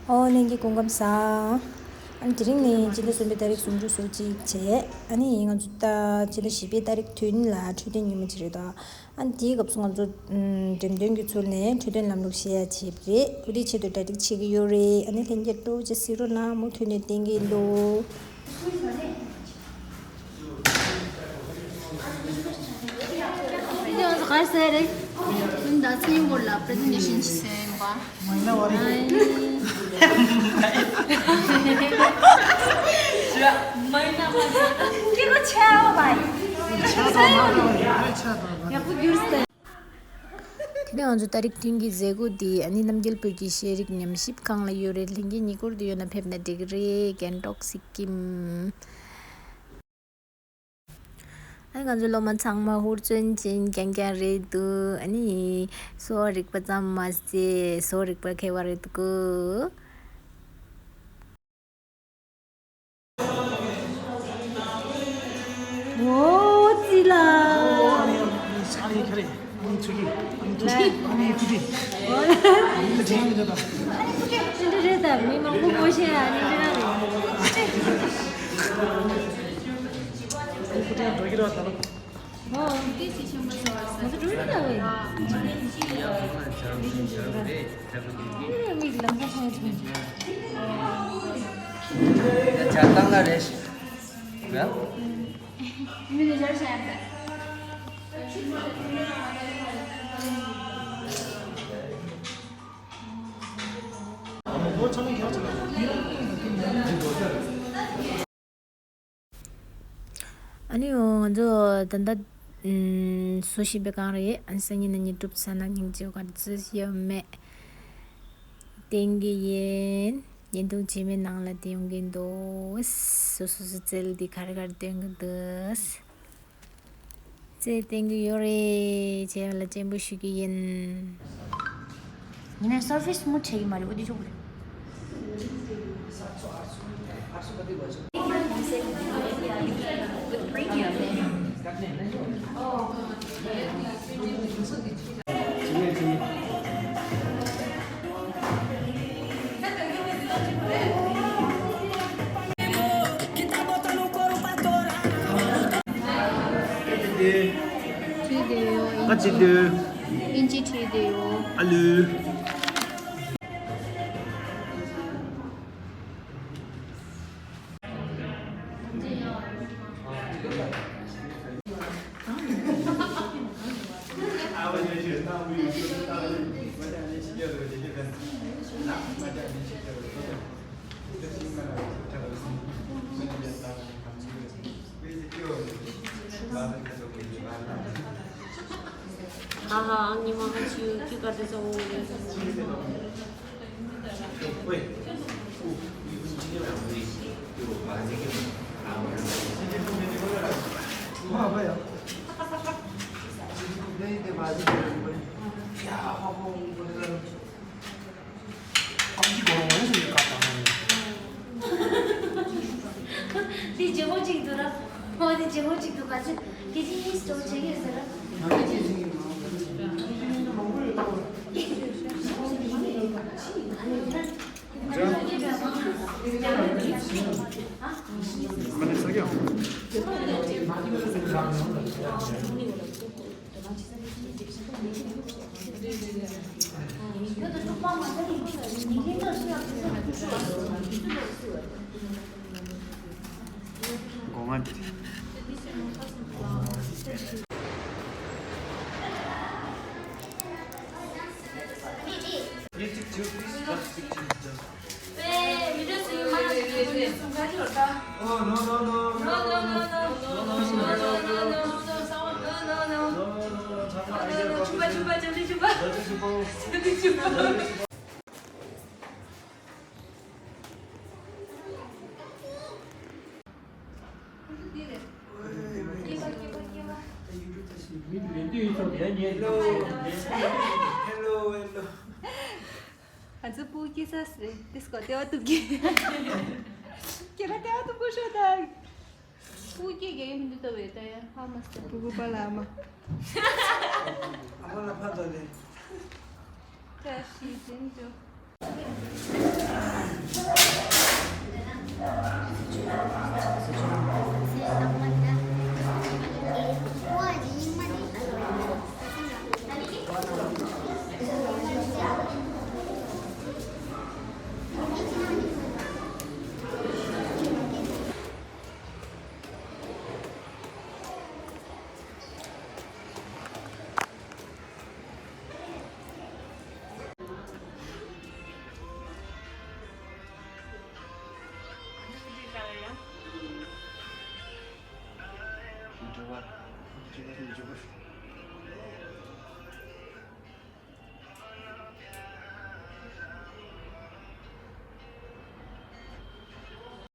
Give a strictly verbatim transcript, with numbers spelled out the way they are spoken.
ཨོ་ལྷན་རྒྱས་སྐུ་ཁམས་བཟང་། ཨ་ནི་དེ་རིང་ནི་སྤྱི་ཟླ་གསུམ་པའི་ཏ་རིག་སུམ་ཅུ་སོ་གཅིག་བྱས། ཨ་ནི་ང་ཚོ་ད་སྤྱི་ཟླ་བཞི་པའི་ཏ་རིག་བདུན་ལ་འཕྲོད་བསྟེན་ཉིན་མོ་ཅིག་རེད་དོ། ཨ་ནི་དེའི་སྐབས་སུ་ང་ཚོ་ཨམ་འགྲེམས་སྟོན་གྱི་ཚུལ་ནས་འཕྲོད་བསྟེན་ལམ་ལུགས་བཤད་ཡ་བྱས་པ་རེད། འོ་དེའི་ཆེད་དུ་གྲ་སྒྲིག་བྱེད་ཀྱི་ཡོད་རེད། ཨ་ནི་ལྷན་རྒྱས་སྤྲོ་བོ་བྱས་གཟིགས་རོགས་གནང་། མུ་མཐུད་ནས་བསྟན་གྱི་ཡིན་ལོ། ཁྱེད་ཚོ་ག་རེ་ཟེར་རེད། ད་ཚེ་རིང་སྐོར་ལ་པི་རི་ཛེན་ཊེ་ཤན་བྱེད་སྲོལ་ཡིན་པ། ཁྱེད་ཚོ་ཆེ་བ་ཡག་པོ་གྱུར་སོང་། དེ་ནས་ང་ཚོ་ཏ་རིག་བདུན་གྱི་མཛད་སྒོ་འདི་ཨ་ནི་རྣམ་རྒྱལ་བོད་ཀྱི་ཤེས་རིག་ཉམས་ཞིབ་ཁང་ལ་ཡོད་རེད། ལྷན་རྒྱས་ཉེ་འཁོར་དུ་ཡོད་ན་ཕེབས་ན་འགྲིག་གི་རེད། སྒང་ཏོག་སི་ཀིམ། ཨ་ནི་ང་ཚོ་སློབ་མ་ཚང་མ་ཧུར་བརྩོན་ཅན་རྐྱང་རྐྱང་རེད་འདུག་ཨ་ནི་གསོ་བ་རིག་པ་ཙམ་མ་ཟད་བཟོ་བ་རིག་པ་མཁས་པ་རེད་འདུག་ཨོ་ཙི་ལ། ཨ་ནི་ཁ་རེ། ཨ་ནི་ཚུ་གི། ཨ་ནི་ཚུ་གི། ཨ་ནི་ཚུ་གི། ཨ་ནི་ཚུ་གི། ཨ་ནི་ཚུ་གི། ཨ་ནི་ཚུ་གི། མི་མང་པོ་སྒོ་ཕྱེ་ཡ་ནི་འདྲ་རེད། ཨོ། ང་ཚོ་འགྲོ་གི་རེད་ད་ལོ། ཨོ། ང་ཚོ་འགྲོ་གི་རེད་ད་ལོ། ཨ་ནི་མིག་ལམ་ཁ་ཕྱེ་ཚུན། ཇ་བཏང་ན་རེད། ར། མི་ནི་ཇར་ཤ་ཡ། ཨ་ནི་འོ་ང་ཚོ་ད་ལྟ་ཨམ་བཟོ་བཞིན་པའི་སྒང་རེད། ཨ་ནི་སང་ཉིན་གནངས་ཉིན་གྲུབ་ཚར་ན་སྙིང་རྗེ་བོ་ག་ཚོད་ཡོད་མེད་བསྟན་གྱི་ཡིན། བརྙན་ཐུང་རྗེས་མའི་ནང་ལ་དེ་ཡོང་གི་འདུག་སོ་སོ་སོ་རྩལ་འདི་ག་རེ་ག་རེ་སྟོན་གྱི་འདུག་རྩལ་བསྟན་གྱི་ཡོད་རེད་བྱས་པ་ལ་སྤྱན་འབུལ་ཞུ་གི་ཡིན། ཡིན་ནའི་སར་ཕེ་སི་མོ་བྲེག་གི་མ་རེད། འོ་འདི་ཆོག་གི་རེད། ཁྲིད་དེ་ཡོད། ཨ་ཅེ་དེ། ཨིན་ཇི་ཁྲིད་དེ་ཡོད། ཨ་ལུ། ཧ་ཧ། ཨང་ཉི་མ་ཧ་ཆུ་ཁྱི་ཀ་ཏི་ཚ་འོ་རེ། འདི་ལྗིད་མོ་གཅིག་འདུག་ར། འོ་འདི་ལྗིད་མོ་གཅིག་འདུག་ག་ཚོད་ཀེ་ཇི་གཉིས་སྟོར་བྱེད་ཀྱི་ཟེར་ར། Hello, hello, hello. ང་ཚོ་སྤུ་གུ་སྐྱེས་ས་རེད། དེ་སྐོར་ལྟེ་བ་གཏུབ་ཀྱི། ཁྱེད་རང་ལྟེ་བ་གཏུབ་དགོས་ཤོག་ད། སྤུ་གུ་སྐྱེས་རྒྱག་གི་མི་འདུག་ལྟ་བས་ད་ཡ་ཧ་མ་སི་ད། སྤུ་གུ་པཱ་ལགས་ཨ་མ། ཨ་མ་ལ་ཕར་འགྲོ་དེ། བཀྲ་ཤིས་བདེ་ལེགས།